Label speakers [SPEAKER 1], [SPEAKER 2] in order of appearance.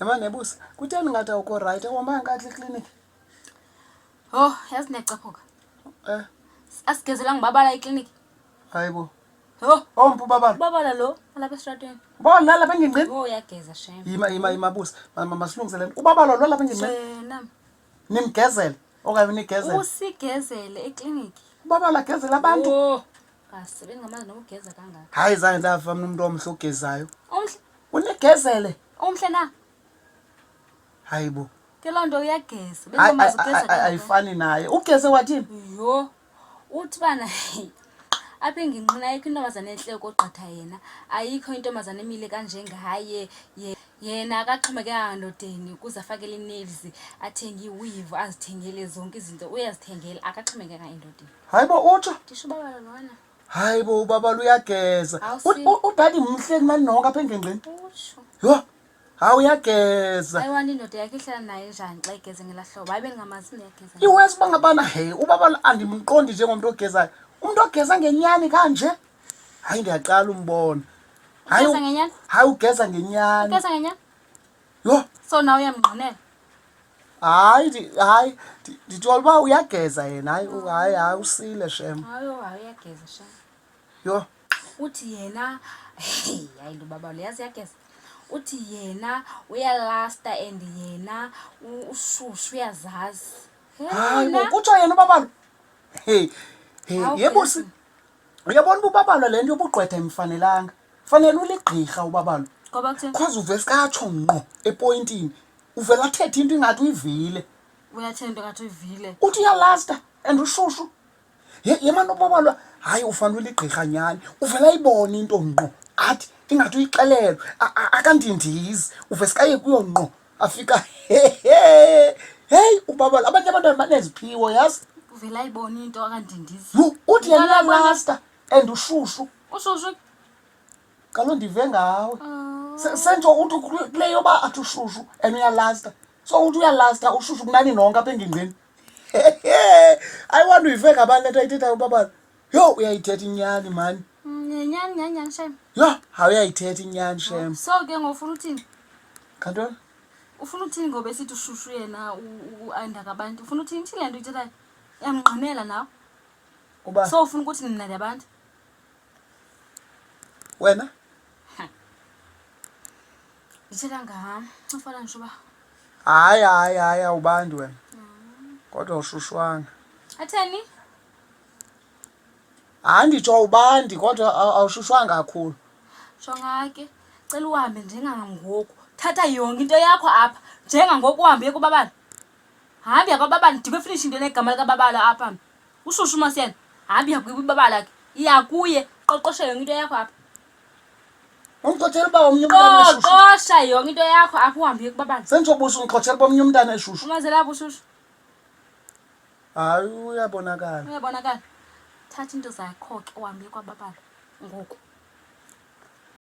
[SPEAKER 1] Yema nebusi, kutheni ngathi awukho right? Awuhambanga kakuhle ekliniki?
[SPEAKER 2] Oh, yazi ndiyacaphuka.
[SPEAKER 1] Eh,
[SPEAKER 2] Asigezelanga ubabala ekliniki.
[SPEAKER 1] hayi bo.
[SPEAKER 2] Yho,
[SPEAKER 1] Omphi ubabala?
[SPEAKER 2] ubabala lo alapha esitratweni.
[SPEAKER 1] Bona nalapha engingqini?
[SPEAKER 2] Oh, uyageza shem.
[SPEAKER 1] Yima yima yima busi. Masilungise le nto. Ubabala lo lapha engingqini?
[SPEAKER 2] Wena
[SPEAKER 1] Nimgezele okanye nigezele?
[SPEAKER 2] usigezele ekliniki.
[SPEAKER 1] Ubabala agezele abantu?
[SPEAKER 2] Oh, ngasebenzi ngamanzi noba ugeza kangaka.
[SPEAKER 1] Hayi zange ndava mna umntu omhle ogezayo.
[SPEAKER 2] Umhle,
[SPEAKER 1] Unigezele?
[SPEAKER 2] umhle na?
[SPEAKER 1] Hayi bo.
[SPEAKER 2] Ke loo nto uyageza.
[SPEAKER 1] Hayi
[SPEAKER 2] Bengingamazi ugeza kangaka.
[SPEAKER 1] ayifani naye. Ugeze wathini?
[SPEAKER 2] Yho, uthi bana apha engingqini ayikho intombazana entle ukogqitha yena, ayikho intombazana emile kanjengaye. Yena akaxhomekekanga ndodeni ukuze afakele ii-nails, athenge iiweave, azithengele zonke izinto, uyazithengela, akaxhomekekanga endodeni.
[SPEAKER 1] Hayi bo utsho.
[SPEAKER 2] Ndisho ubabala lona.
[SPEAKER 1] Hayi bo ubabala uyageza.
[SPEAKER 2] Awusi-
[SPEAKER 1] Udadi mhle kunani nonke apha engingqini.
[SPEAKER 2] Utsho.
[SPEAKER 1] Yho. Hayi uyageza.
[SPEAKER 2] Ayiwani indoda yakhe ihlala naye njani xa igeze ngelaa hlobo? Hayi bendingamazi ndiyageza.
[SPEAKER 1] Iwesi uba ngabana he ubabala andimqondi njengomntu ogezayo. Umntu ogeza ngenyani kanje? Hayi ndiyaqala umbona. Hayi
[SPEAKER 2] Ugeza ngenyani?
[SPEAKER 1] Hayi ugeza ngenyani.
[SPEAKER 2] Ugeza ngenyani?
[SPEAKER 1] Yho.
[SPEAKER 2] So nawe uyamngqinela?
[SPEAKER 1] Hayi hayi nditshola uba uyageza yena hayi hayi hayi usile shem.
[SPEAKER 2] Hayi hayi uyageza shem.
[SPEAKER 1] Yho.
[SPEAKER 2] Uthi yena hey hayi lo baba lo yazi uyageza. Uthi yena uyalasta and yena ushushu uyazazi.
[SPEAKER 1] Hayi bo kutsho yena ubabalo. Hey. Hey
[SPEAKER 2] Hawu,
[SPEAKER 1] yebo si. Uyabona uba ubabalo le nto yobugqwetha imfanelanga. Fanele uligqirha ubabalo.
[SPEAKER 2] Ngoba kutheni?
[SPEAKER 1] Cause uvele atsho ngqo epointini. Uvele athethe into ingathi uyivile.
[SPEAKER 2] Uyathetha into ngathi uyivile.
[SPEAKER 1] Uthi uyalasta and ushushu. Ye yemani ubabalwa hayi ufanele uligqirha nyhani. Uvele ayibone into ngqo athi ingathi uyixelelwe akandindizi. Uveske aye kuyo ngqo afika hehe. Heyi ubabalwa abanye abantwana baneziphiwo yazi.
[SPEAKER 2] Uvele ayibone into akandindizi.
[SPEAKER 1] Yhu, uthi yena
[SPEAKER 2] Uqala abona-
[SPEAKER 1] uyalasta and ushushu.
[SPEAKER 2] Ushushu.
[SPEAKER 1] Kaloku ndive ngawe.
[SPEAKER 2] Oh.
[SPEAKER 1] Sentsho uthi kule yoba athi ushushu and uyalasta. So uthi uyalasta ushushu kunani nonke apha engingqini. Hayi wanda uyive ngabani le nto ayithethayo ubabalo. Yho uyayithetha inyani mani.
[SPEAKER 2] Nyani nyani nyani shem.
[SPEAKER 1] Yho hayi uyayithetha inyani shem.
[SPEAKER 2] So ke ngoku ufuna uthini?
[SPEAKER 1] Kantoni?
[SPEAKER 2] Ufuna uthini ngoba esithi ushushu yena andakabantu? Ufuna uthini? Ithini le nto uyithethayo? Uyamngqinela nawe.
[SPEAKER 1] Uba
[SPEAKER 2] So ufuna ukuthi mna ndiyabantu?
[SPEAKER 1] wena?
[SPEAKER 2] Ndithetha ngam. Ufana ngisho uba.
[SPEAKER 1] Hayi hayi hayi awubandi wena. Kodwa ushushwanga.
[SPEAKER 2] Atheni?
[SPEAKER 1] Hayi nditsho awubandi kodwa awushushwanga kakhulu.
[SPEAKER 2] Jonga ke, cela uhambe njengangoku. Thatha yonke into yakho apha. Njengangoku uhambe uye kubabala. Hambe uya kwababala, ndidikwe finish into enegama likababala apha. Ushushu masiyena. Hambe uya kubabala ke. Iya kuye, qoqosha yonke into yakho apha.
[SPEAKER 1] Ungixoxela uba omnye umntana eshushu.
[SPEAKER 2] Qoqosha yonke into yakho apha uhambe uye kubabala.
[SPEAKER 1] Sentsho busi ungixoxela uba omnye umntana eshushu.
[SPEAKER 2] Umazela apho ushushu.
[SPEAKER 1] Hayi uyabonakala.
[SPEAKER 2] Uyabonakala. Thatha into zakho ke uhambe uye kwababala ngoku.